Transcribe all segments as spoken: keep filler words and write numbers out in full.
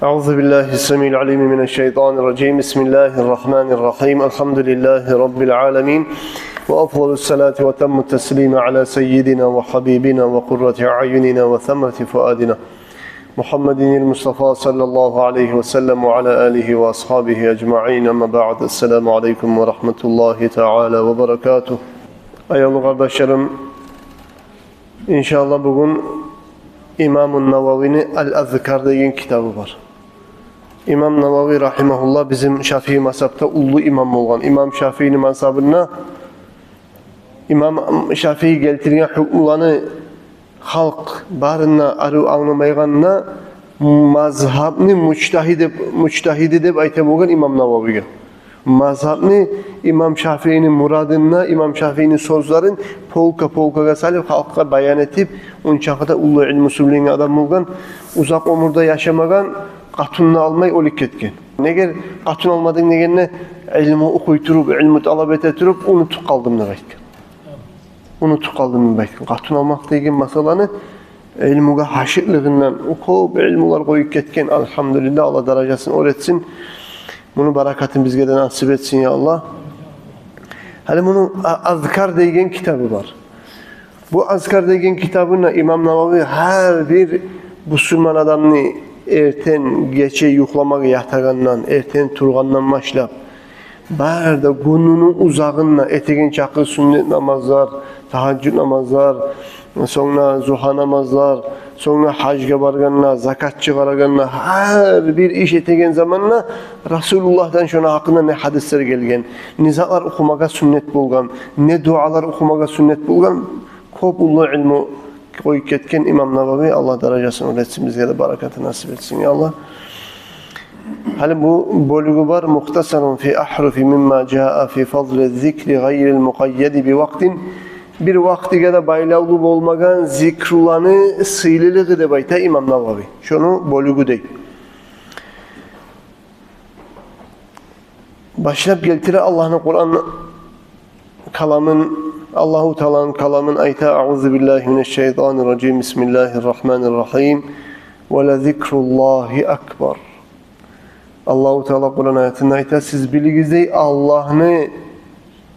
أعوذ بالله السميع العليم من الشيطان الرجيم. بسم الله الرحمن الرحيم. الحمد لله رب العالمين. وأفضل الصلاة وأتم التسليم على سيدنا وحبيبنا وقرة أعيننا وثمرة فؤادنا محمد المصطفى صلى الله عليه وسلم وعلى آله وأصحابه أجمعين. أما بعد. السلام عليكم ورحمة الله تعالى وبركاته. Аявлу къардашларым, иншааллагь, бугюн Имамун Нававини «Ал-Азкар» деген китабы бар. Имам Навави рагьимагьуллагь бизин Шафии мазгьабда уллу имам болгъан. Имам Шафиини мазгьабында имам Шафии гелтирген гьукмуланы халкъ барындан арив англамайгъанда, мазгьабны мужтагьиди деп, мужтагьиди деп айта болгъан имам Нававиге. Мазгьабны, имам Шафиини мурадын да, имам Шафиини сёзлерин полка-полкагъа салып, халкъгъа баян этип, ончакъы да уллу илмусу булангъы адам болгъан, узакъ оьмюрде яшамагъан, къатын да алмай оьлюп гетген. Неге къатын алмадынг дегенде, илму охуй туруп, илму талап эте туруп, унутуп къалдым деп айтгъан. Унутуп къалдым деп айтгъан. Къатын алмакъ деген масъаланы илмугъа гьашыкълыгъындан, о кёп илмулар къоюп гетген. Альгьамдулиллагь, Аллагь даражасын оьр этсин. Муну баракатын бизге де насип этсин, я Аллагь. Гьали муну «А-, Азкар» деген китабы бар. Бу «Азкар» деген китабында имам Навави гьар бир бусурман адамны эртен гече юхламагъа ятагъандан, эртен тургъандан башлап, бары да гюнюню узагъында этеген чакъы сюннет намазлар, тагьажжуд намазлар, сонг да зугьа намазлар, сонг да гьажгъа баргъанда, закат чыгъарагъанда, гьар бир иш этеген заманда Расулуллагьдан шону гьакъында не гьадислер гелген, не затлар охумагъа сюннет болгъан, не дуалар охумагъа сюннет болгъан, кёп уллу илму къоюп гетген имам Навави, Аллагь даражасын оьр этсин, бизге де баракатын насип этсин, я Аллагь. Гьали бу бёлюгю бар: «Мухтасарун фи агьруфи мимма жаа фи фазли зикри гъайрил мукъайяди би вакътин». Бир вакътиге де байлавлу болмагъан зикруланы сыйлылыгъы деп айта имам Навави. Шону бёлюгю дей. Башлап гелтире Аллагьны Къуран каламын, Аллагьу Тааланы каламын, айта: «Аузу биллагьи минаш шайтанир ражим. Бисмиллагьир рагьманир рагьим. Ва ла зикруллагьи акбар». Аллагьу Таала Къуран аятында айта: «Сиз билигиз, дей, Аллагьны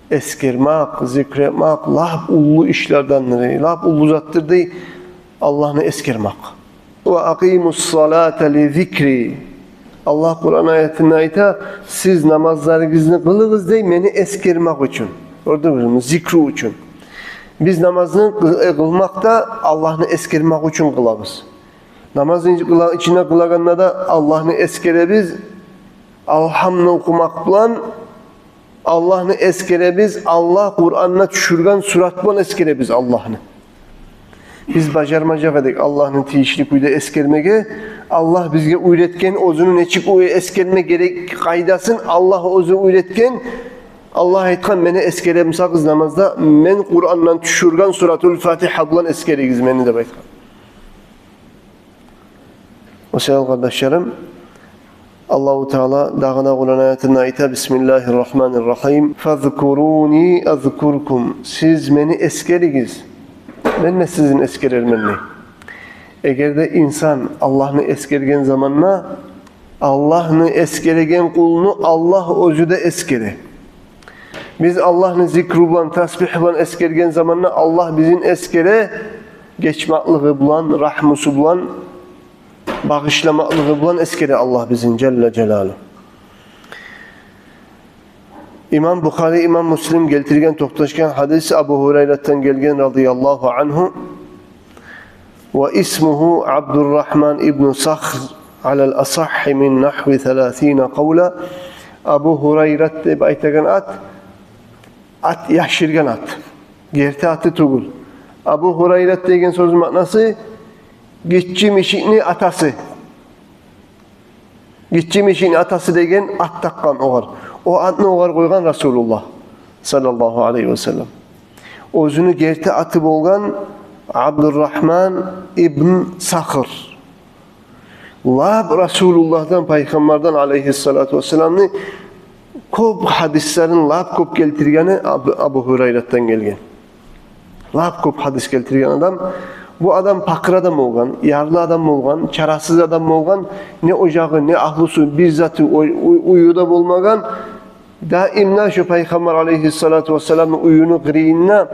эсгермек, зикр этмек лап уллу ишлердендир, лап уллу затдыр, дей, Аллагьны эсгермек». «Ва акъимус салата ли зикри». Аллагь Къуран аятында айта: «Сиз намазларыгъызны къылыгъыз, дей, мени эсгермек учун». Гёрдюгюзмю? Зикру учун. Биз намазны къы-, э, къылмакъ да Аллагьны эсгермек учун къылабыз. Намазны къыла-, ичинде къылагъанда да Аллагьны эсгеребиз. Алгьамны охумакъ булан Аллагьны эсгеребиз, Аллагь Къуранда тюшюрген сурат булан эсгеребиз Аллагьны. Биз бажармажакъ эдик Аллагьны тийишли кюйде эсгермеге. Аллагь бизге уьйретген, оьзюню нечик уьй-, эсгерме герек къайдасын Аллагь оьзю уьйретген. Аллагь айтгъан: «Мени эсгере бусагъыз намазда, мен Къурандан тюшюрген суратул Фатигьа булан эсгеригиз мени», – деп айтгъан. О саялы, къардашларым, Аллагьу Таала дагъы да Къуран аятында айта: «Бисмиллагьир рагьманир рагьим. Фазкуруни азкуркум». Сиз мени эсгеригиз, мен де сизин эсгерермен, дей. Эгер де инсан Аллагьны эсгерген заманда, Аллагьны эсгереген къулну Аллагь оьзю де эсгере. Биз Аллагьны зикру булан, тасбигь булан эсгерген заманда Аллагь бизин эсгере, гечмеклиги булан, рагьмусу булан, багъышламакълыгъы булан эсгере Аллагь бизин, жалла жалалу. Имам Бухари, имам Муслим гелтирген, токъташгъан гьадис Абу Гьурайратдан гелген, радияллагьу ангьу. «Ва исмугьу Абдуррагьман ибну Сахр, алал асахьхи мин нагьви саласина къавла». Абу Гьурайрат деп айтагъан ат, ат яшыргъан ат. Герти аты тюгюл. Абу Гьурайрат деген сёзню маънасы – гиччи мишикни атасы. Гиччи мишикни атасы деген ат такъгъан огъар. О атны огъар къойгъан Расулуллагь, саллаллагьу алайгьи ва саллам. Оьзюню герти аты болгъан Абдуррагьман ибн Сахр. Лап Расулуллагьдан, Пайхаммардан, алайгьиссалату вассаламны кёп гьадислерин лап кёп гелтиргени Аб-, Абу Гьурайратдан гелген. Лап кёп гьадис гелтирген адам. Бу адам пакъыр адам болгъан, ярлы адам болгъан, чарасыз адам болгъан, не ожагъы, не агьлюсю, бир заты, уй-, уй-, уью да болмагъан. Даим де шо Пайхаммар алейгьиссалату вассаламны уьюню къырыйында,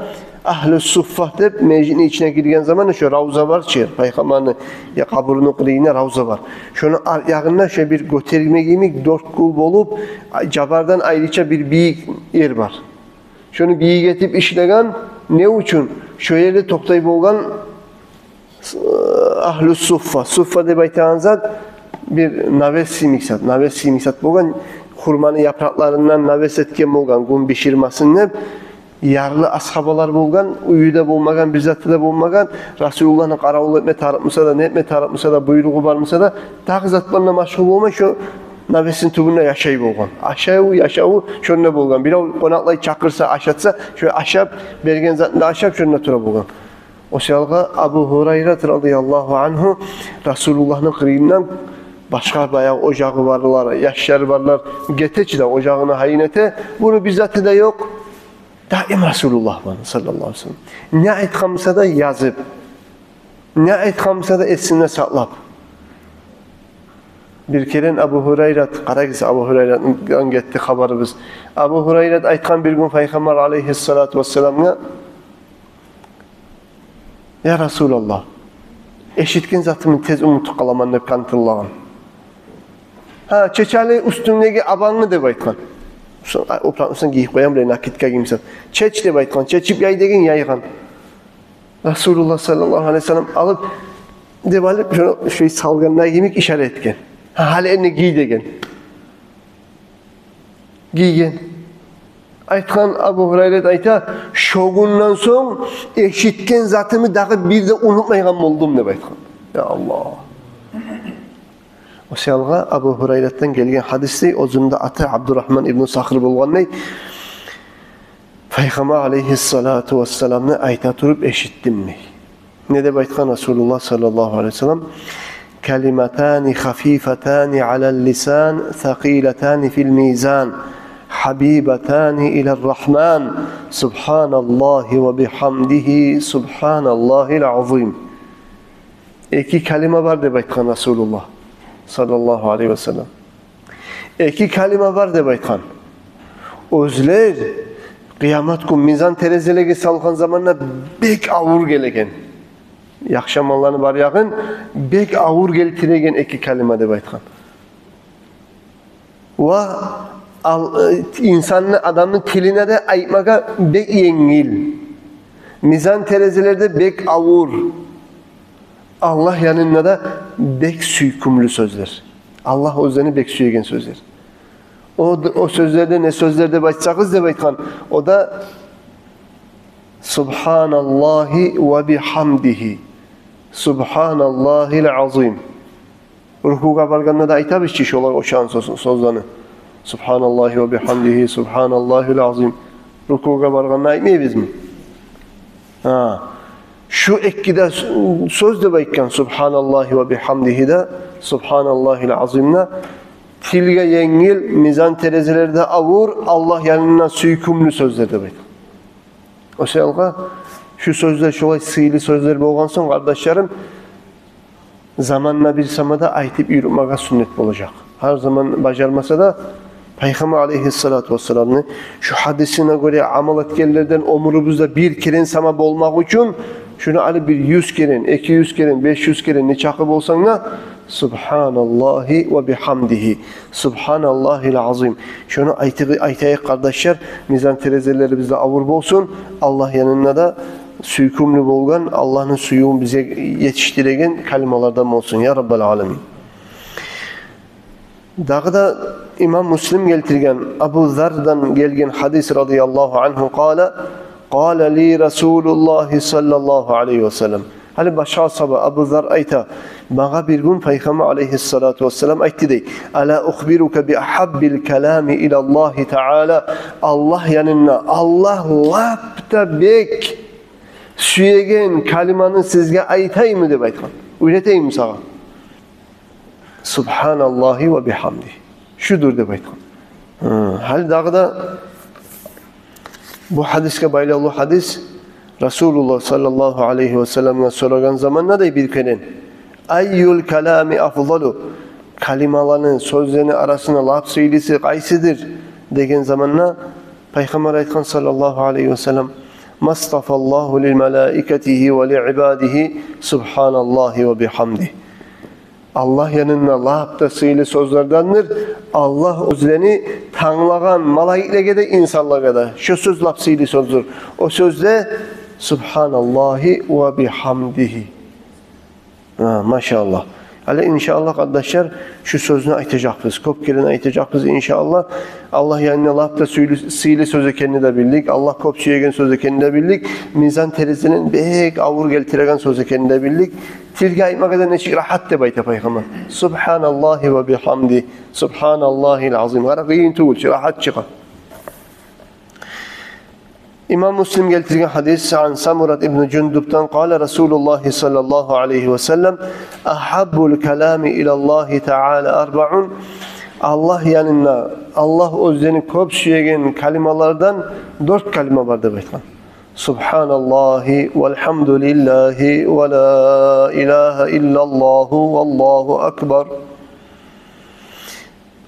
агьлю суффа деп, межитни ичине гирген заман шо равза бар чы, Пайхаммарны, я, къабуруну къырыйында равза бар. Шону ар ягъында шо бир гётерме йимик дёрт гюл болуп, жабардан айрыча бир бийик ер бар. Шону бийик этип ишлеген, не учун? Шо ерде токътай болгъан агьлю суффа. Суффа деп айтагъан зат бир навес йимик зат. Навес йимик зат болгъан, хурманы япыракъларындан навес этген болгъан, гюн биширмесин деп. Ярлы асгьабалар болгъан, уьюде болмагъан, бир заты да болмагъан. Расулуллагьны къаравул этме тарыкъ буса да, не этме тарыкъ буса да, буйругъу бар буса да, дагъы зат булан да машгъул болмай, шо навесни тюбюнде яшай болгъан. Ашаву, яшаву шонда болгъан. Бирев къонакълай чакъырса, ашатса, шо ашап, берген затын да ашап, шонда тура болгъан. О саялгъа Абу Гьурайрат радияллагьу ангьу Расулуллагьны къырыйындан, башгъа баягъы ожагъы барлар, яшлары барлар гете чи де, ожагъына гьайын эте. Буну бир заты да ёкъ. Даим Расулуллагь бар, саллаллагьу алейгьи ва саллам. Не айтгъан буса да язып, не айтгъан буса да эсинде сакълап. Бир керен Абу Гьурайрат, къарагъыз, Абу Гьурайратдан гетди хабарыбыз. Абу Гьурайрат айтгъан бир гюн Пайхаммар алейгьиссалату вассаламгъа: «Я Расулаллагь, эшитген затымны тез унутуп къаламан», — деп къантыллагъан. «Гьа, чеч гьали уьстюнгдеги абангны», — деп айтгъан. «Шо опуракъны уьстюне гийип къоям, булай накидка гийимсиз». «Чеч», — деп айтгъан. «Чечип яй», — деген, яйгъан. Расулуллагь саллаллагьу алейгьи ва саллам алып, деп алып, шону шей салгъанда йимик ишара этген. «Гьа, гьали энни гий», — деген. Гийген. Айтгъан, Абу Гьурайрат айта: «Шо гюнден сонг эшитген затымны дагъы бир де унутмайгъан болдум», — деп айтгъан. Я Аллагь. О саялгъа Абу Гьурайратдан гелген гьадисде, оьзюню де аты Абдурагьман ибну Сахр болгъан дей, Пайхаммар алейгьиссалату вассаламны айта туруп эшитдим дей. Не деп айтгъан Расулуллагь саллаллагьу алейгьи ва саллам? «Калиматани хафифатани алал лисан, сакъилатани фил мизан, гьабибатани илар рагьман, субгьаналлагьи ва бигьамдигьи, субгьаналлагьил азим». Эки калима бар деп айтгъан Расулуллагь саллаллагьу алейгьи ва саллам. Эки калима бар деп айтгъан. Оьзлер къыямат гюн мизан терезелеге салгъан заманда бек авур гелеген. Яхшы амалланы бар ягъын бек авур гелтиреген эки калима деп айтгъан. Ва ал-, э, инсанны, адамны тилине де айтмагъа бек енгил. Мизан терезелерде бек авур. Аллагь янында да бек сюйкюмлю сёзлер. Аллагь оьзлени бек сюеген сёзлер. О, о сёзлерде не сёзлер деп айтсагъыз деп айтгъан. О да: «Субгьаналлагьи ва бигьамдигьи, субгьаналлагьил азим». Рукугъа баргъанда да айтабыз чы шолар ошагъан сёз-, сёзлени. «Субгьаналлагьи ва бигьамдигьи, субгьаналлагьил азим». Рукугъа баргъанда айтмайбызмы? Гьа. Шу эки де с-, сёз деп айтгъан, субгьаналлагьи ва бигьамдигьи де, субгьаналлагьил азим де, тилге енгил, мизан терезелерде авур, Аллагь янында сюйкюмлю сёзлер деп айтгъан. О саялгъа шу сёзлер шолай сыйлы сёзлер болгъан сонг, къардашларым, заманда бир сама да айтып юрютмеге сюннет болажакъ. Гьар заман бажармаса да, Пайхаммар алейгьиссалату вассаламны шу гьадисине гёре амал этгенлерден оьмюрюбюзде бир керен сама болмакъ учун, шуну алып бир юз керен, эки юз керен, беш юз керен, нечакъы болсанг да, «Субгьаналлагьи ва бигьамдигьи, субгьаналлагьил азим». Шуну айтыг-, айтайыкъ, къардашлар, мизан терезелерибизде авур болсун, Аллагь янында да сюйкюмлю болгъан, Аллагьны сюювюн бизге етишдиреген калималардан болсун, я Раббал аламин. Дагъы да имам Муслим гелтирген, Абу Зардан гелген гьадис, радияллагьу ангьу, къала: «Къала ли Расулуллагьи саллаллагьу алайгьи ва саллам». Гьали башгъа асгьаба Абу Зар айта: «Магъа бир гюн Пайхаммар алайгьиссалату вассалам айтды, — дей, — ала ухбирука би агьаббил калами илаллагьи таала». Аллагь янында, Аллагь лап да бек сюеген калиманы сизге айтайыммы деп айтгъан. Уьйретейимми сагъа? «Субгьаналлагьи ва бигьамдигьи». Шудур деп айтгъан. Гьы, гьали дагъы да бу гьадисге байлавлу гьадис. Расулуллагь саллаллагьу алайгьи васалламгъа сорагъан заманда дей бир керен: «Айюл калами афдалу?» Калималаны, сёзлени арасында лап сыйлысы къайсыдыр деген заманда Пайхаммар айтгъан саллаллагьу алайгьи васаллам: «Мастафаллагьу ли малаикатигьи ва ли ибадигьи субгьаналлагьи ва бигьамдигь». Аллагь янында лап да сыйлы сёзлердендир. Аллагь оьзлени танглагъан малайиклеге де, инсанлагъа да. Шо сёз лап сыйлы сёздюр. О сёз де: «Субгьаналлагьи ва бигьамдигьи». Гьа, машааллагь. Гьали, иншааллагь, къардашлар, шу сёзню айтажакъбыз. Кёп керен айтажакъбыз, иншааллагь. Аллагь янында лап да сыйлы, сыйлы сёз экенни де билдик. Аллагь кёп сюеген сёз экенни де билдик. Мизан терезелени бек авур гелтиреген сёз экенни де билдик. Тилге айтмагъа да нечик рагьат деп айта Пайхаммар. «Субгьаналлагьи ва бигьамдигьи, субгьаналлагьил азим». Къара, къыйын тюгюл чю, рагьат чыгъа. Имам Муслим гелтирген гьадис, ан Самурат ибну Жундубдан: «Къала Расулуллагьи саллаллагьу алайгьи васаллам: Агьаббул калами илаллагьи таала арбаун». Аллагь янында, Аллагь оьзлени кёп сюеген калималардан дёрт калима бар деп айтгъан. «Субгьаналлагьи валгьамдулиллагьи ва ла илагьа иллаллагьу валлагьу акбар».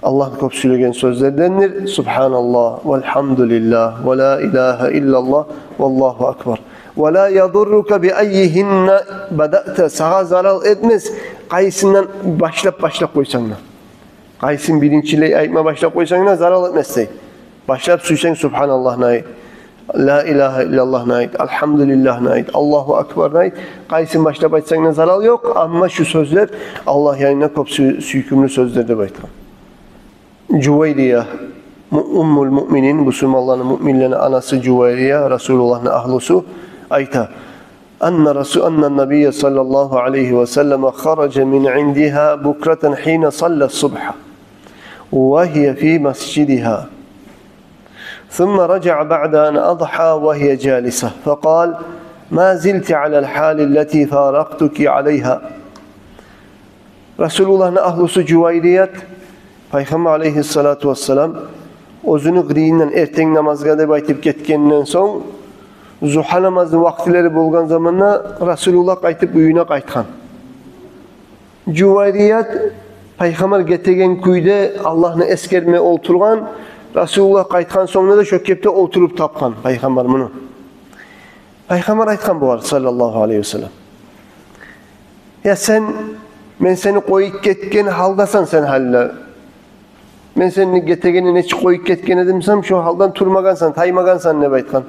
Аллагьны кёп сюеген сёзлердендир: «Субгьаналлагь, валгьамдулиллагь, ва ла илагьа иллаллагь, валлагьу акбар». «Ва ла ядуррука би аййигьинна бадаъта». Сагъа зарал этмес, къайсындан башлап, башлап къойсанг да. Къайсын биринчилей айтма башлап къойсанг да, зарал этмес дей. Башлап сюйсенг Субгьаналлагьны айт, Ла илагьа иллаллагьны айт, Алгьамдулиллагьны айт, Аллагьу акбарны айт. Къайсын башлап айтсанг да зарал ёкъ, амма шу сёзлер Аллагь янында кёп сю-, сюйкюмлю сёзлер деп айтгъан. Жувайрия, му-, уммул муъминин, бусурманланы, муъминлени анасы Жувайрия, Расулуллагьны агьлюсю, айта: «Анна расу-, анна набийя саллаллагьу алайгьи васаллама хаража мин индигьа букратан гьина салла субгьа, ва гьия фи масжидигьа. Сумма ражаа баъда ан адгьа ва гьия жалиса, факъала: ма зилти алал гьали ллати фаракътуки алайгьа». Расулуллагьны агьлюсю Жувайрият, Пайхаммар алайгьиссалату вассалам оьзюню къырыйындан эртен намазгъа деп айтып гетгенден сонг, зугьа намазны вакътилери болгъан заманда Расулуллагь къайтып уьюне къайтгъан. Жувайрият Пайхаммар гетеген кюйде Аллагьны эсгерме олтургъан, Расулуллагь къайтгъан сонгунда да шо кепде олтуруп тапгъан Пайхаммар муну. Пайхаммар айтгъан бугъар, саллаллагьу алайгьи васаллам: «Я сен, мен сени къоюп гетген гьалдасан сен гьали де. Мен сени гетегенде нечик къоюп гетген эдим сен, шо гьалдан турмагъансан, таймагъансан», — деп айтгъан.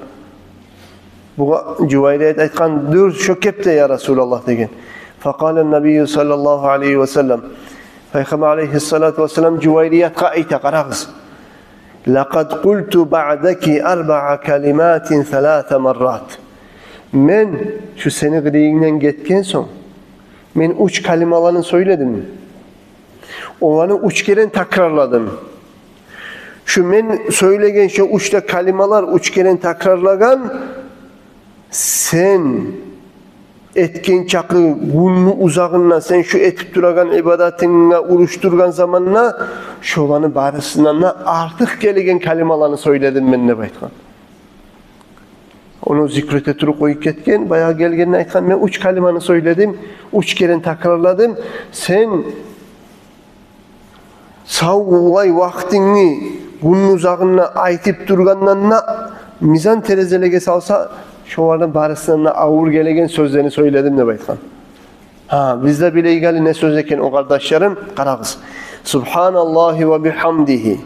Бугъар Жувайрият айтгъан: «Дюр, шо кепде, я Расулаллагь», — деген. Факъала ннабийю саллаллагьу алайгьи васаллам. Пайхаммар алайгьиссалату вассалам Жувайриятгъа айта, къарагъыз: «Лакъад къулту баъдаки арбаа калиматин саласа маррат». Мен шу сени къырыйынгдан гетген сонг, мен уьч калималаны сёйледим. Оланы уьч керен такрарладым. Шу мен сёйлеген шу уьч де калималар уьч керен такрарлагъан, сен этген чакъы гюнню узагъында, сен шу этип турагъан ибадатынга урушдургъан заманда, шоланы барысындан да артыкъ гелеген калималаны сёйледим мен, деп айтгъан. Ону зикр эте туруп къоюп гетген, баягъы гелгенде айтгъан: «Мен уьч калиманы сёйледим, уьч керен такрарладым. Сен савлай вакътингни гюнню узагъында айтып тургъандан да, мизан терезелеге салса, шолардан барысындан да авур гелеген сёзлени сёйледим», — деп айтгъан. Гьа, биз де билейик гьали не сёз экен о, къардашларым, къарагъыз. «Субгьаналлагьи ва бигьамдигьи».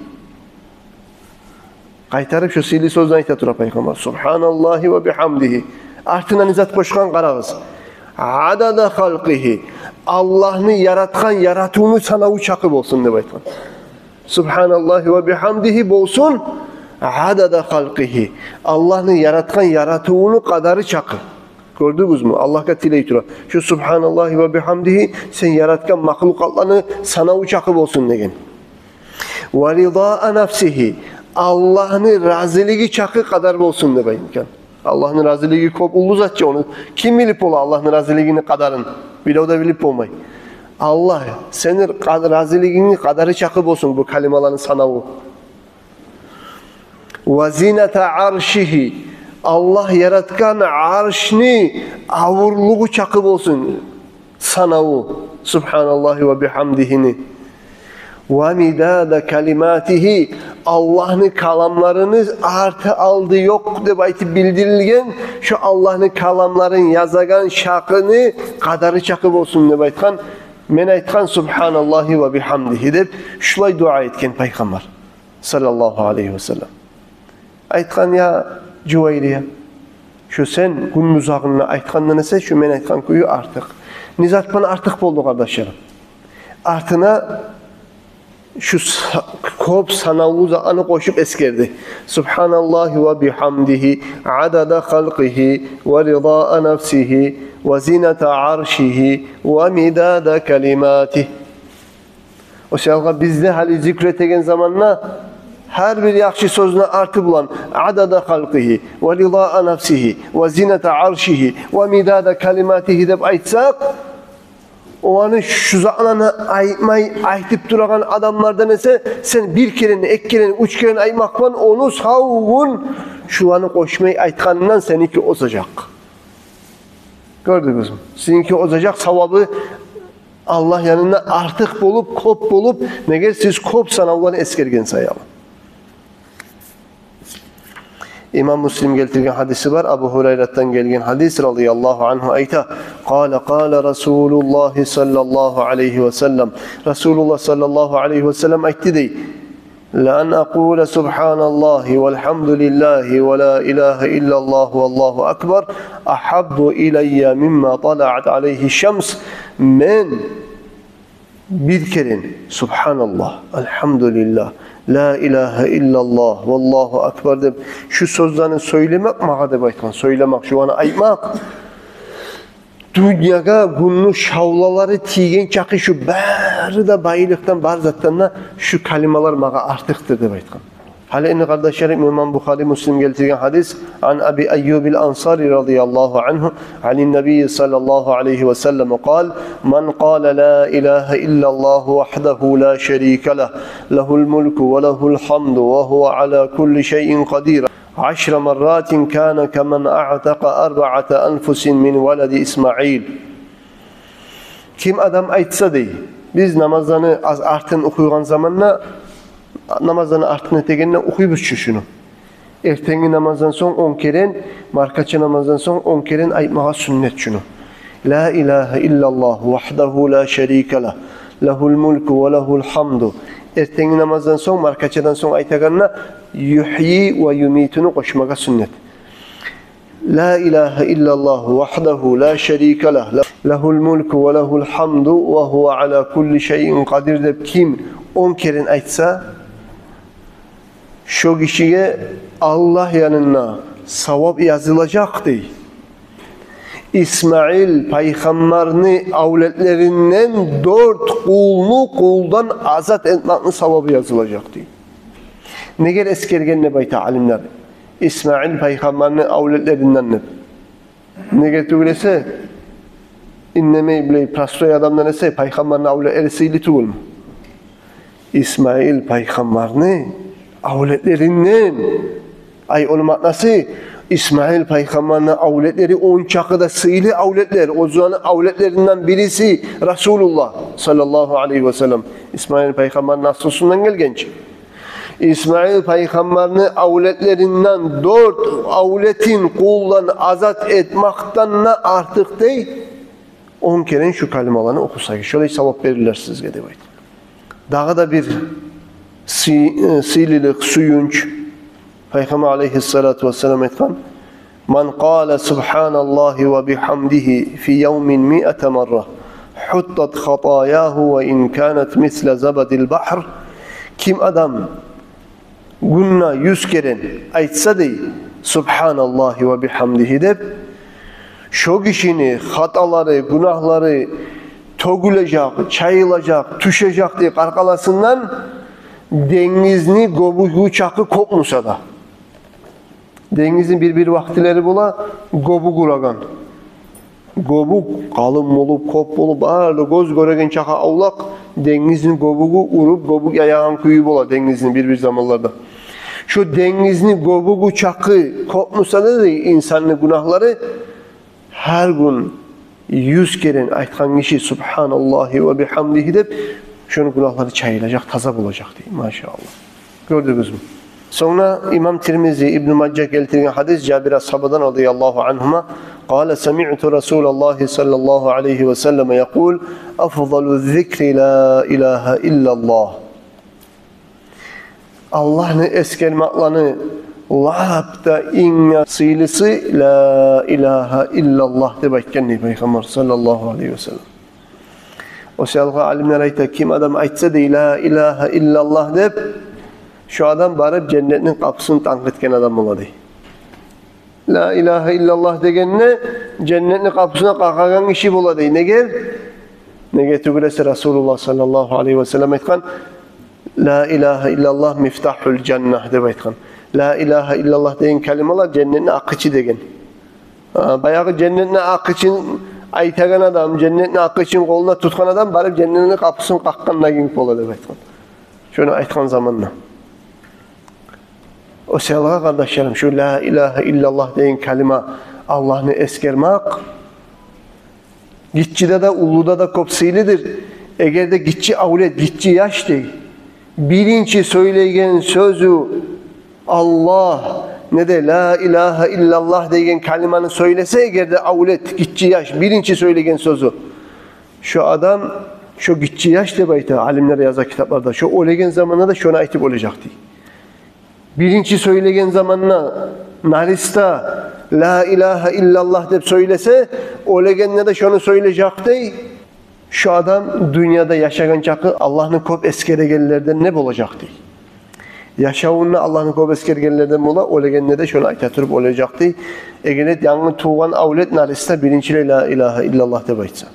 Къайтарып шо сыйлы сёзню айта тура Пайхаммар: «Субгьаналлагьи ва бигьамдигьи». Артына не зат къошгъан, къарагъыз: «Адада халкъигьи». Аллагьны яратгъан яратывуну санаву чакъы болсун, деп айтгъан. «Субгьаналлагьи ва бигьамдигьи» болсун, «адада халкъигьи». Аллагьны яратгъан яратывуну къадары чакъы. Гёрдюгюзмю? Аллагьгъа тилей тура. Шу «Субгьаналлагьи ва бигьамдигьи» сен яратгъан махлукъатланы санаву чакъы болсун деген. «Ва ридаа нафсигьи», Аллагьны разилиги чакъы къадар болсун деп айтгъан. Аллагьны разилиги кёп уллу зат чы, ону ким билип бола, Аллагьны разилигини къадарын? Бирев де билип болмай. Аллагь, сени къад-, разилигингни къадары чакъы болсун бу калималаны санаву. «Ва зината аршигьи», Аллагь яратгъан аршны авурлугъу чакъы болсун санаву субгьаналлагьи ва бигьамдигьини. Ва мидада калиматигьи, Аллагьны каламларыны арты-алды ёкъ деп айтып билдирилген, шо Аллагьны каламларын язагъан шакъыны къадары чакъы болсун деп айтгъан, мен айтгъан субгьаналлагьи ва бигьамдигьи деп, шулай дуа этген Пайхаммар саллаллагьу алайгьи ва саллам. Айтгъан: «Я Жувайрия, шу сен гюн бузагъында айтгъандан эсе, шу мен айтгъан кюю артыкъ». Не зат булан артыкъ болду, къардашларым? Артына шу са-, кёп санавлу затланы къошуп эсгерди. Субгьаналлагьи ва бигьамдигьи, адада халкъигьи, ва ридаа нафсигьи, ва зината аршигьи, ва мидада калиматигьи. О саялгъа биз де гьали зикр этеген заманда гьар бир яхшы сёзню арты булан адада халкъигьи, ва ридаа нафсигьи, ва зината аршигьи, ва мидада калиматигьи деп айтсакъ, оланы шу затланы айтмай, айтып турагъан адамлардан эсе, сен бир керен, эки керен, уьч керен айтмакъ булан, ону сав гюн шуланы къошмай айтгъанындан сеники озажакъ. Гёрдюгюзмю? Сизинки озажакъ, савабы Аллагь янында артыкъ болуп, кёп болуп, неге сиз кёп санавланы эсгерген саялы. Имам Муслим гелтирген гьадиси бар, Абу Гьурайратдан гелген гьадис, радияллагьу ангьу, айта: «Къала, къала Расулуллагьи саллаллагьу алайгьи ва саллам». Расулуллагь саллаллагьу алайгьи ва саллам айтды дей: «Ла ан акъула субгьаналлагьи валгьамдулиллагьи ва ла илагьа иллаллагьу валлагьу акбар агьаббу илайя мимма талаат алайгьи шамс». Мен бир керен «Субгьаналлагь, альгьамдулиллагь, ла илагьа иллаллагь, валлагьу акбар» деп шу сёзлени сёйлемек магъа деп айтгъан, сёйлемек, шуланы айтмакъ, дюньягъа гюнню шавлалары тийген чакъы, шу бары да байлыкъдан, бар затдан да шу калималар магъа артыкъдыр деп айтгъан. Гьали энни, къардашларым, имам Бухари, Муслим гелтирген гьадис. Ан Аби Айюбил Ансари радияллагьу ангьу, анин Набийи саллаллагьу алайгьи ва саллам къал: «Ман къала ла илагьа иллаллагьу вагьдагьу ла шарика лагь, лагьул мулку ва лагьул гьамду ва гьува ала кулли шайин къадир, ашра марратин кана каман аътакъа арбаъата анфусин мин валади Исмаил». Ким адам айтса дей, биз намазланы аз-, артын охуйгъан заманда, намазланы артын этегенде охуйбуз чу шуну. Эртенги намаздан сонг он керен, маркача намаздан сонг он керен айтмагъа сюннет шуну. «Ла илагьа иллаллагьу вагьдагьу ла шарика лагь, лагьул мулку ва лагьул гьамду». Эртенги намаздан сонг, маркачадан сонг айтагъанда «югьйи ва юмитуну» къошмагъа сюннет. «Ла илагьа иллаллагьу вагьдагьу ла шарика лагь, лагьул мулку ва лагьул гьамду ва гьува ала кулли шайин къадир» деп ким он керен айтса, шо гишиге Аллагь янында савап язылажакъ дей. Исмаил пайхаммарны авлетлеринден дёрт къулну къулдан азат этмекни савабы язылажакъ дей. Негер эсгерген деп айта алимлер Исмаил пайхаммарны авлетлеринден деп? Неге тюгюл эсе, иннемей билей простой адамдан эсе пайхаммарны авлетлери сыйлы тюгюлмю? Исмаил пайхаммарны авлетлеринден. Ай, ону маънасы, Исмаил пайхаммарны авлетлери ончакъы да сыйлы авлетлер. Оьзлени авлетлеринден бириси Расулуллагь саллаллагьу алайгьи ва саллам. Исмаил пайхаммарны наслусундан гелген чи. Исмаил пайхаммарны авлетлеринден дёрт авлетин къулдан азат этмекден де артыкъ дей, он керен шу калималаны охусагъыз, шолай савап берилер сизге деп айтды. Дагъы да бир сый-, э, сыйлылыкъ, сююнч. Пайхаммар алайгьиссалату вассалам айтгъан: «Ман къала субгьаналлагьи ва бигьамдигьи фи явмин миата марра, гьуттат хатаягьу ва ин канат мисла забадил багьр». Ким адам гюнде юз керен айтса дей «Субгьаналлагьи ва бигьамдигьи» деп, шо гишини хаталары, гюнагьлары тёгюлежек, чайылажакъ, тюшежек дей къаркъарасындан, денгизни гёбюгю чакъы кёп буса да. Денгизни бир-бир вакътилери бола гёбюк урагъан. Гёбюк къалын болуп, кёп болуп, бары да гёз гёреген чакъы авлакъ, денгизни гёбюгю уруп, гёбюк яягъан кюю бола денгизни бир-бир заманларда. Шо денгизни гёбюгю чакъы кёп буса да, дей, инсанны гюнагьлары, гьар гюн юз керен айтгъан гиши «Субгьаналлагьи ва бигьамдигьи» деп, шону гюнагьлары чайылажакъ, таза болажакъ, дей. Машааллагь. Гёрдюгюзмю? Сонг да имам Тирмизи, Ибну Мажа гелтирген гьадис Жабир асгьабадан, радияллагьу ангьума, قال: سمعت رسول الله صلى الله عليه وسلم يقول: أفضل الذكر لا إله إلا الله. Аллагьны эсгермеклени лап да инг сыйлысы «Ла илагьа иллаллагь» деп айтгъан, дей, Пайхаммар саллаллагьу алайгьи васаллам. О саялгъа алимлер айта, ким адам айтса, дей, «Ла илагьа иллаллагь» деп, шо адам барып женнетни къапусун танкъ этген адам бола, дей. «Ла илагьа иллаллагь» дегенде женнетни къапусуна къагъагъан гиши бола, дей. Неге? Неге тюгюл эсе, Расулуллагь саллаллагьу алайгьи васаллам айтгъан, «Ла илагьа иллаллагь мифтагьул жанна» деп айтгъан. «Ла илагьа иллаллагь» деген калималар женнетни ачгъычы деген. Гьа, баягъы женнетни ачгъычын айтагъан адам, женнетни ачгъычын къолуна тутгъан адам барып женнетни къапусун къакъгъанда йимик бола деп айтгъан. Шону айтгъан заманда. О саялгъа, къардашларым, шу «Ла илагьа иллаллагь» деген калима, Аллагьны эсгермек, гиччиде де, уллуда да кёп сыйлыдыр. Эгер де гиччи авлет, гиччи яш, дей, биринчи сёйлеген сёзю «Аллагь», не де «Ла илагьа иллаллагь» деген калиманы сёйлесе, эгер де авлет, гиччи яш, биринчи сёйлеген сёзю, шо адам, шо гиччи яш деп айта, алимлер яза китапларда, шо оьлеген заманда да шону айтып оьлежек, дей. Биринчи сёйлеген заманда нариста «Ла илагьа иллаллагь» деп сёйлесе, оьлегенде де шону сёйлежек, дей. Шо адам дюньяда яшагъан чакъы Аллагьны кёп эсгерегенлерден не болажакъ, дей. Яшавунда Аллагьны кёп эсгергенлерден бола, оьлегенде де шону айта туруп оьлежек, дей. Эгер де янгы тувгъан авлет, нариста биринчилей «Ла илагьа иллаллагь» деп айтса.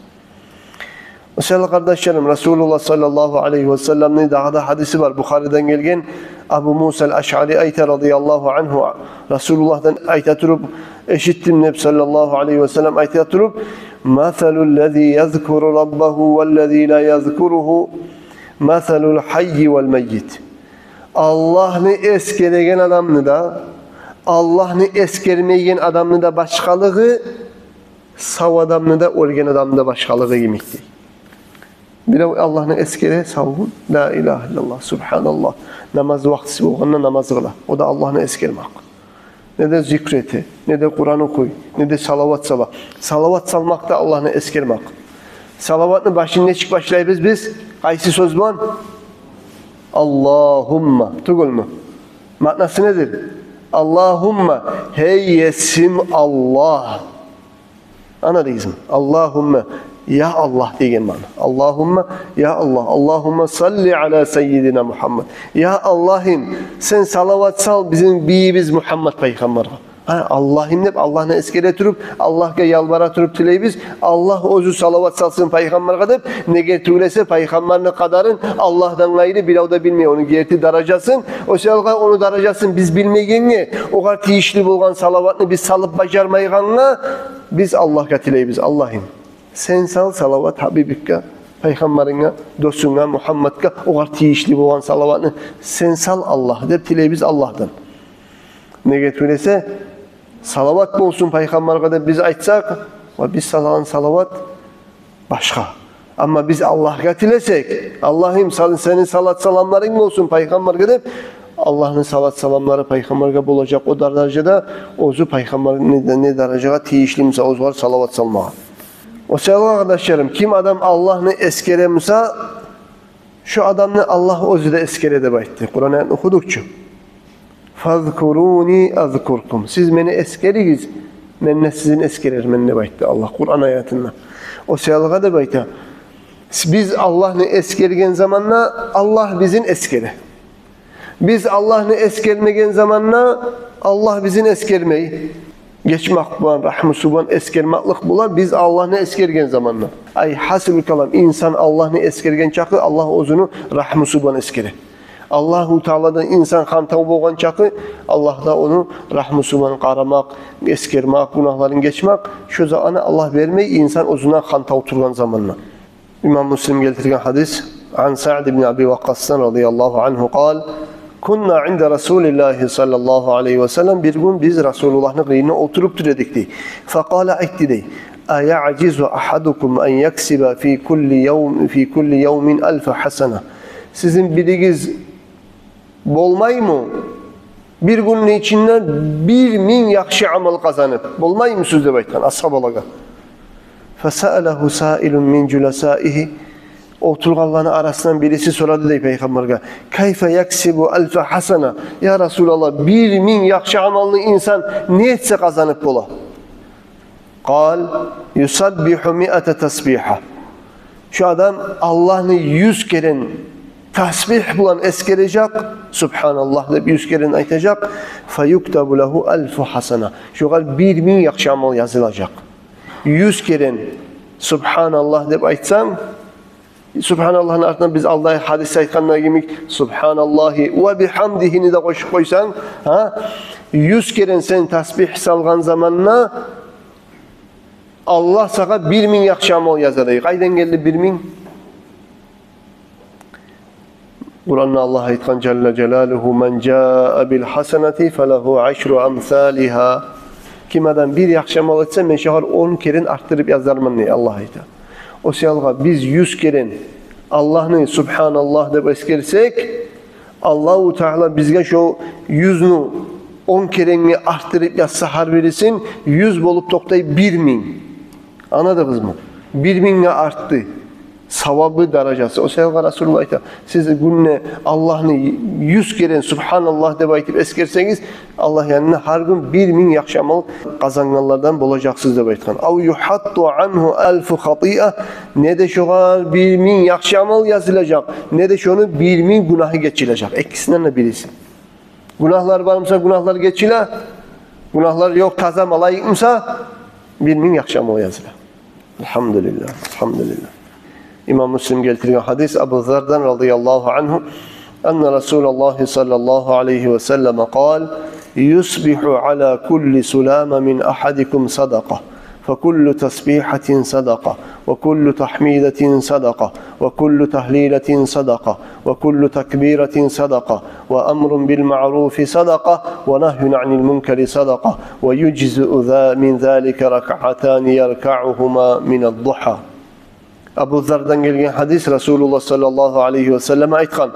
О саялы, къардашларым, Расулуллагь саллаллагьу алайгьи васалламны дагъы да гьадиси бар, Бухариден гелген. Абу Муса аль-Ашъари айта, радияллагьу ангьу, Расулуллагьдан айта туруп эшитдим деп, саллаллагьу алайгьи васаллам айта туруп: «Масалуллази язкуру раббагьу валлази ла язкуругьу масалул гьаййи вал маййит». Аллагьны эсгереген адамны да, Аллагьны эсгермейген адамны да башгъалыгъы сав адамны да, оьлген адамны да башгъалыгъы йимик, дей. Бирев Аллагьны эсгере, савгъа, «Ла илагьа иллаллагь, субгьаналлагь», намаз вакътиси болгъанда намаз къыла. О да Аллагьны эсгермек. Не де зикр эте, не де Къуран охуй, не де салават сала. Салават салмакъ да Аллагьны эсгермек. Салаватны башын нечик башлайбыз биз? Къайсы сёз булан? «Аллагьумма». Тюгюлмю? Маънасы недир? «Аллагьумма, гьей Есим Аллагь». Ана дейсиз, «Аллагьумма, я Аллагь» деген маъна. «Аллагьумма, я Аллагь, Аллагьумма салли аля саййидина Мухаммад». Я Аллагьым, сен салават сал бизин бийибиз Мухаммад пайхаммаргъа. Гьа, «Аллагьым» деп Аллагьны эсгере туруп, Аллагьгъа ялбара туруп тилейбиз, Аллагь оьзю салават салсын пайхаммаргъа деп. Неге тюгюл эсе, пайхаммарны къадарын Аллагьдан къайры бирев де билмей, ону герти даражасын. О саялгъа ону даражасын биз билмейгенге, огъар тийишли болгъан салаватны биз салып бажармайгъангъа, биз Аллагьгъа тилейбиз: «Аллагьым, сен сал салават гьабибикге, пайхаммарынга, досунга, Мухаммадгъа огъар тийишли болгъан салаватны сен сал, Аллагь», – деп тилейбиз Аллагьдан. Неге тюгюл эсе, «Салават болсун пайхаммаргъа» деп биз айтсакъ, ва биз салагъан салават башгъа. Амма биз Аллагьгъа тилесек: «Аллагьым, сал-, сени салат-саламларынг болсун пайхаммаргъа», – деп, Аллагьны салат-саламлары пайхаммаргъа болажакъ о даражада, оьзю пайхаммар не, не даражагъа тийишли буса оьзюгер салават салмагъа. О саялы, къардашларым, ким адам Аллагьны эсгере буса, шо адамны Аллагь оьзю де эсгере деп айтды. Къуран аятны охудукъ чу. «Фазкуруни азкуркум». Сиз мени эсгеригиз, мен де сизин эсгерермен деп айтды Аллагь Къуран аятында. О саялы деп айта, биз Аллагьны эсгерген заманда Аллагь бизин эсгере. Биз Аллагьны эсгермеген заманда Аллагь бизин эсгермей. Гечмек булан, рагьмусу булан эсгермеклик булан биз Аллагьны эсгерген заманда. Ай, гьасили калам, инсан Аллагьны эсгерген чакъы Аллагь оьзюню рагьмусу булан эсгере. Аллагьу Тааладан инсан хантав болгъан чакъы, Аллагь да ону рагьмусу булан къарамакъ, эсгермек, гюнагьларын гечмек. Шо заманны Аллагь бермей, инсан оьзюнден хантав тургъан заманда. Имам Муслим гелтирген гьадис. Ан Саъд ибн Аби Вакъкъасдан, радияллагьу ангьу, къал: كنا عند رسول الله صلى الله عليه وسلم, бир гюн биз Расулуллагьны къырыйында олтуруп тура эдик, дей. فقال, айтды, дей: أيعجز أحدكم أن يكسب في كل يوم، في كل يوم ألف حسنة؟ Сизин биригиз болмаймы бир гюнню ичинде бир минг яхшы амал къазанып? Болмаймысыз деп айтгъан асгьабалагъа. فسأله سائل من جلسائه. Олтургъанланы арасындан бириси сорады, дей, Пайхаммаргъа: كيف يكسب ألف حسنة؟ Я Расулаллагь, бир минг яхшы амалны инсан не этсе къазанып бола? قال: يسبح مائة تسبيحة. Шу адам Аллагьны юз керен тасбигь булан эсгережек, «Субгьаналлагь» деп юз керен айтажакъ. فيكتب له ألف حسنة. Шогъар бир минг яхшы амал язылажакъ. Юз керен «Субгьаналлагь» деп айтсанг, «Субгьаналлагьны» артындан биз алда гьадисде айтгъанда йимик «Субгьаналлагьи ва бигьамдигьини» де къошуп къойсанг, гьа, юз керен сен тасбигь салгъан заманда Аллагь сагъа бир минг яхшы амал яза, дей. Къайдан гелди бир минг? Къуранда Аллагь айтгъан, жалла жалалугьу: من جاء بالحسنة فله عشر أمثالها. Ким адам бир яхшы амал этсе, мен шогъар он керен артдырып язарман, дей, Аллагь айта. О саялгъа биз юз керен Аллагьны «Субгьаналлагь» деп эсгерсек, Аллагьу Таала бизге шо юзню он керенге артдырып язса, гьар бирисин, юз болуп токътай бир минг. Англадыгъызмы? Бир мингге артды савабы, даражасы. О саялгъа Расулуллагь айта: сиз гюнде Аллагьны юз керен «Субгьаналлагь» деп айтып эсгерсегиз, Аллагь янында гьар гюн бир минг яхшы амал къазангъанлардан болажакъсыз деп айтгъан. أو يحط عنه ألف خطيئة. Не де шогъар бир минг яхшы амал язылажакъ, не де шону бир минг гюнагьы гечилежек. Экисинден де бириси. Гюнагьлар бар буса, гюнагьлар гечиле. Гюнагьлар ёкъ, таза, малайик буса, бир минг яхшы амал языла. Альгьамдулиллагь, альгьамдулиллагь. Имам Муслим гелтирген гьадис Абу Зардан радияллагьу ангьу: أن رسول الله صلى الله عليه وسلم قال: يصبح على كل سلامة من أحدكم صدقة، فكل تسبيحة صدقة، وكل تحميدة صدقة، وكل تهليلة صدقة، وكل تكبيرة صدقة، وأمر بالمعروف صدقة، ونهي عن المنكر صدقة، ويجزئ ذا-، من ذلك ركعتان يركعهما من الضحى. Абу Зардан гелген гьадис, Расулуллагь саллаллагьу алайгьи ва саллам айтгъан: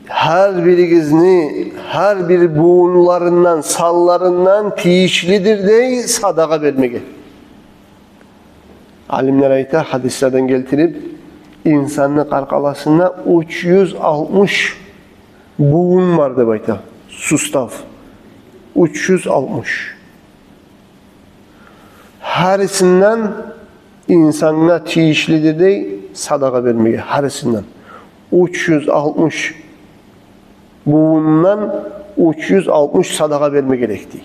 гьар биригизни гьар бир бувунларындан, санларындан тийишлидир дей садагъа бермеге. Алимлер айта, гьадислерден гелтирип, инсанны къаркъарасында уьч юз алтмыш бувун бар деп айта, сустав. Уьч юз алтмыш. Гьарисинден инсангъа тийишлидир дей садагъа бермеге, гьарисинден. Уьч юз алтмыш бувундан уьч юз алтмыш садагъа берме герек дей.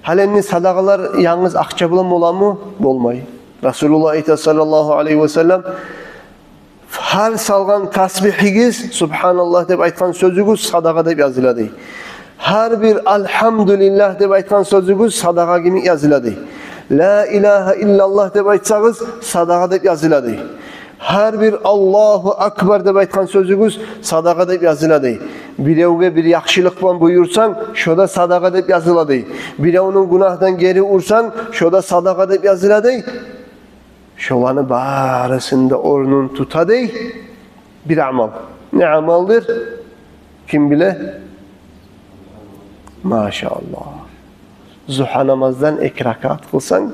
Гьали энни садагъалар янгыз акъча булан боламы? Болмай. Расулуллагь айта, саллаллагьу алайгьи ва саллам: гьар салгъан тасбигьигиз, субгьаналлагь деп айтгъан сёзюгюз садагъа деп языла дей. Гьар бир альгьамдулиллагь деп айтгъан сёзюгюз садагъа кимик языла дей. Ла илагьа иллаллагь деп айтсагъыз, садагъа деп языла дей. Гьар бир Аллагьу акбар деп айтгъан сёзюгюз садагъа деп языла дей. Биревге бир яхшылыкъ булан буюрсанг, шо да садагъа деп языла дей. Биревню гюнагьдан гери урсанг, шо да садагъа деп языла дей. Шоланы барысында орнун тута дей бир амал. Не амалдыр? Ким биле? Машаллагь. Зугьа намаздан эки ракаат къылсанг,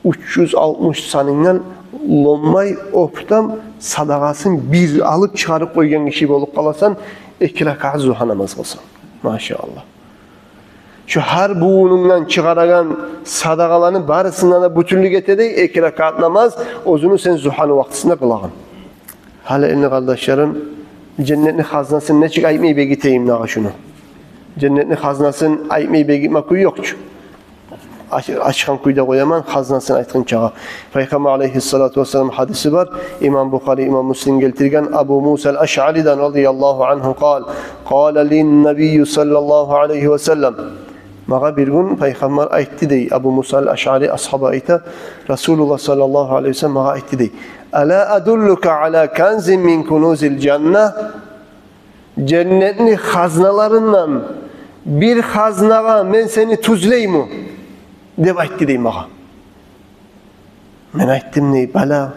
уьч юз алтмыш санынгдан ломай оптам садагъасын бир алып чыгъарып къойгъан гиши болуп къаласан, эки ракаат зугьа намаз къылсанг. Машаллагь. Шо гьар бувунунгдан чыгъарагъан садагъаланы барысындан да бютюнлюк эте дей эки ракаат намаз, оьзюню сен зугьаны вакътисинде къылагъан. Гьали энни, къардашларым, женнетни хазнасын нечик айтмай бегитейим дагъы шуну? Женнетни хазнасын айтмай бегитме кюй ёкъ чу. Ач-, ачгъан кюйде къояман, хазнасын айтгъынчагъа. Пайхаммар алайгьиссалату вассалам гьадиси бар. Имам Бухари, имам Муслим гелтирген, Абу Муса аль-Ашъаридан радияллагьу ангьу къал: къала ли ннабийю саллаллагьу алайгьи ва саллам. Магъа бир гюн Пайхаммар айтды дей, Абу Муса аль-Ашъари асгьаба айта, Расулуллагь саллаллагьу алайгьи ва саллам магъа айтды дей: «Ала адуллука ала канзин мин кунузил жанна?» «Женнетни хазналарындан бир хазнагъа мен сени тюзлейми?» — деп айтды дей магъа. Мен айтдым дей: «Бала,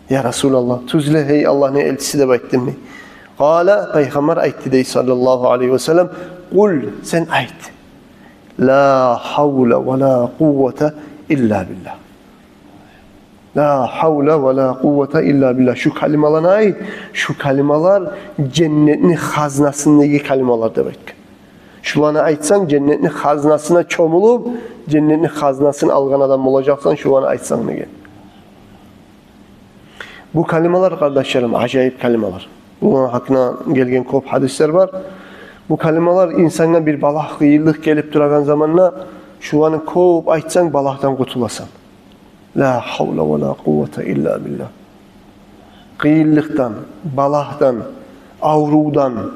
я Расулаллагь, тюзле, гьей Аллагьны элчиси», — деп айтдым дей. Къала, Пайхаммар айтды дей, саллаллагьу алайгьи ва саллам: «Къул, сен айт: ла гьавла ва ла къуввата илла биллагь. Ла гьавла ва ла къуввата илла биллагь». Шу калималаны айт. Шу калималар женнетни хазнасындагъы калималар деп айтгъан. Шуланы айтсанг, женнетни хазнасына чомулуп, женнетни хазнасын алгъан адам болажакъсан, шуланы айтсанг деген. Бу калималар, къардашларым, ажайып калималар. Буланы гьакъында гелген кёп гьадислер бар. Бу калималар инсангъа бир балагь, къыйынлыкъ гелип турагъан заманда, шуланы кёп айтсанг, балагьдан къутуласан. Ла гьавла ва ла къуввата илла биллагь. Къыйынлыкъдан, балагьдан, аврувдан,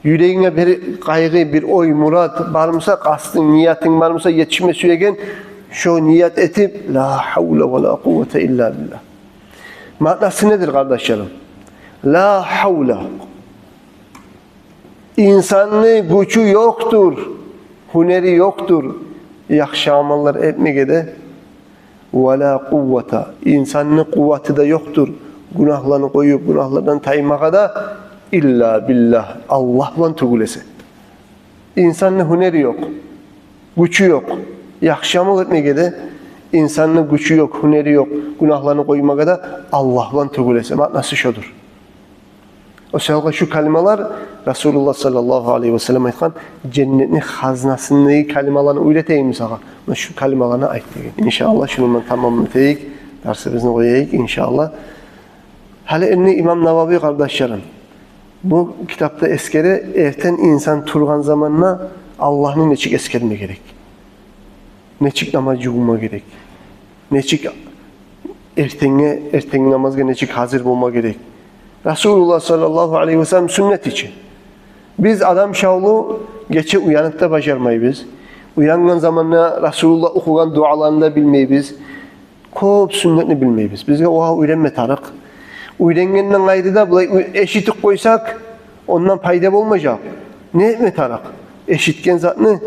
юрегинге бир къайгъы, бир ой, мурат бар буса, къастынг, ниятынг бар буса, етишме сюеген, шо ният этип, ла гьавла ва ла къуввата илла биллагь. Маънасы недир, къардашларым? Ла гьавла. Инсанны гючю ёкъдур, гьюнери ёкъдур яхшы амаллар этмеге де. Ва ла къуввата, инсанны къуваты да ёкъдур гюнагьланы къоюп, гюнагьлардан таймагъа да, илла биллагь, Аллагь булан тюгюл эсе. Инсанны гьюнери ёкъ, гючю ёкъ яхшы амал этмеге де, инсанны гючю ёкъ, гьюнери ёкъ гюнагьланы къоймагъа да, Аллагь булан тюгюл эсе. Маънасы шодур. О саялгъа шу калималар, Расулуллагь саллаллагьу алайгьи ва саллам айтгъан, женнетни хазнасындагъы калималаны уьйретейимми сагъа? Муна шу калималаны айт деген. Иншааллагь, шуну булан тамам этейик, дарсыбызны къояйыкъ, иншааллагь. Гьали энни имам Нававий, къардашларым, бу китапда эсгере, эртен инсан тургъан заманда Аллагьны нечик эсгерме герек, нечик намаз жувунма герек, нечик эртенге, эртенги намазгъа нечик гьазир болма герек. Расулуллагь саллаллагьу алайгьи ва саллам сюннети чи. Биз адам шавлу гече уянып да бажармайбыз. Уянгъан заманда Расулуллагь охугъан дуаланы да билмейбиз. Кёп сюннетни билмейбиз. Бизге огъар уьйренме тарыкъ. Уьйренгенден къайры да, булай уь-, эшитип къойсакъ, ондан пайда болмажакъ. Не этме тарыкъ? Эшитген затны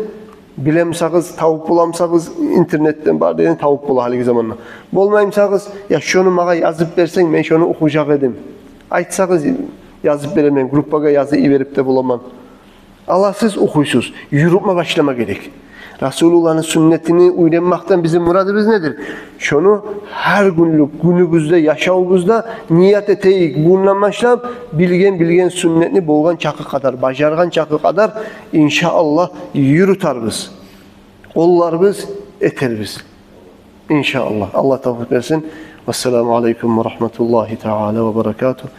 билемисагъыз, тавуп боламысагъыз, интернетден бар деген тавуп бола гьалиги заманда. Болмаймысагъыз, я шону магъа язып берсенг, мен шону охужакъ эдим. Айтсагъыз, язып беремен, группагъа язып йиберип де боламан. Аласыз, охуйсуз, юрютме башлама герек. Расулуллагьны сюннетини уьйренмекден бизин мурадыбыз недир? Шону гьар гюнлюк гюнюбюзде, яшавубузда ният этейик. Бугюнден башлап билген, билген сюннетни болгъан чакъы къадар, бажаргъан чакъы къадар, иншааллагь, юрютербиз, къолларбыз, этербиз. Иншааллагь. Аллагь тавфикъ берсин. Вассаламу алайкум ва рагьматуллагьи таала ва баракатугь.